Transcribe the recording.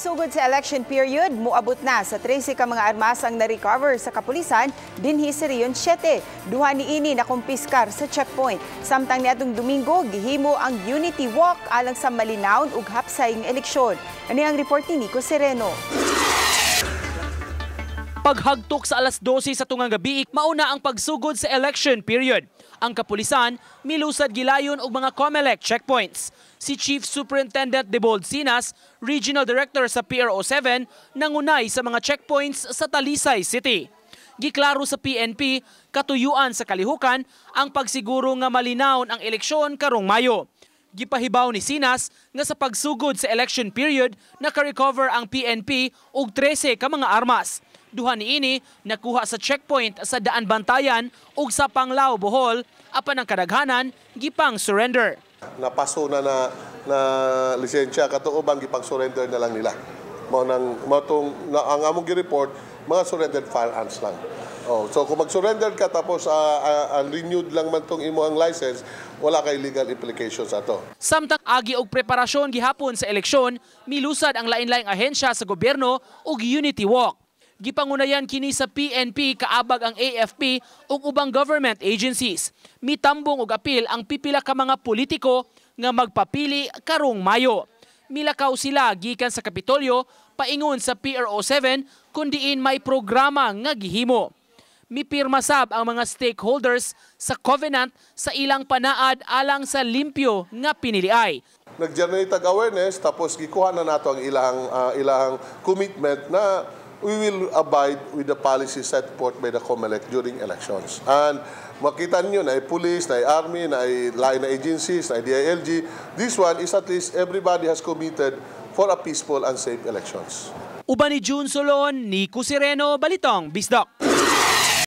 Pagsugod sa election period, muabot na sa 13 ka mga armas ang na-recover sa kapulisan dinhi sa Region 7. Duha niini nakumpiskar sa checkpoint. Samtang niadtong Domingo, gihimo ang Unity Walk alang sa malinawon ug hapsay nga eleksyon. Ani ang report ni Nico Sereno. Paghagtok sa alas 12 sa tungang gabi, mauna ang pagsugod sa election period. Ang kapulisan milusad gilayon og mga COMELEC checkpoints. Si Chief Superintendent Debold Sinas, Regional Director sa PRO7, nangunay sa mga checkpoints sa Talisay City. Giklaro sa PNP, katuyuan sa kalihukan ang pagsiguro nga malinawon ang eleksyon karong Mayo. Gipahibaw ni Sinas nga sa pagsugod sa election period, naka-recover ang PNP og 13 ka mga armas. Duha niini nakuha sa checkpoint sa Daan Bantayan ug sa Panglao, Bohol, apan ang kadaghanan gipang surrender. Napaso na na, na lisensya, katong uban gipang surrender na lang nila. Mao nang mao tong na, ang among gi-report, mga surrendered firearms lang. Oh, so kung mag-surrender ka tapos renewed lang man tong imo ang license, wala kay legal implications ato. Samtang agi og preparasyon gihapon sa eleksyon, milusad ang lain-laing ahensya sa gobyerno og Unity Walk. Gipangunayan kini sa PNP kaabag ang AFP ug ubang government agencies. Mitambong og apil ang pipila ka mga politiko nga magpapili karong Mayo. Milakaw sila gikan sa Kapitolyo paingon sa PRO7 kun diin may programa nga gihimo. Mipirma sab ang mga stakeholders sa covenant sa ilang panaad alang sa limpyo nga piniliay. Nag-generate tag awareness, tapos gikuha na nato ang ilang commitment na we will abide with the policies set forth by the COMELEC during elections. And makita niyo na police, na army, na lain na agencies, na DILG. This one is at least everybody has committed for a peaceful and safe elections. Uban ni June Solon, Nico Sereno, Balitang Bisdak.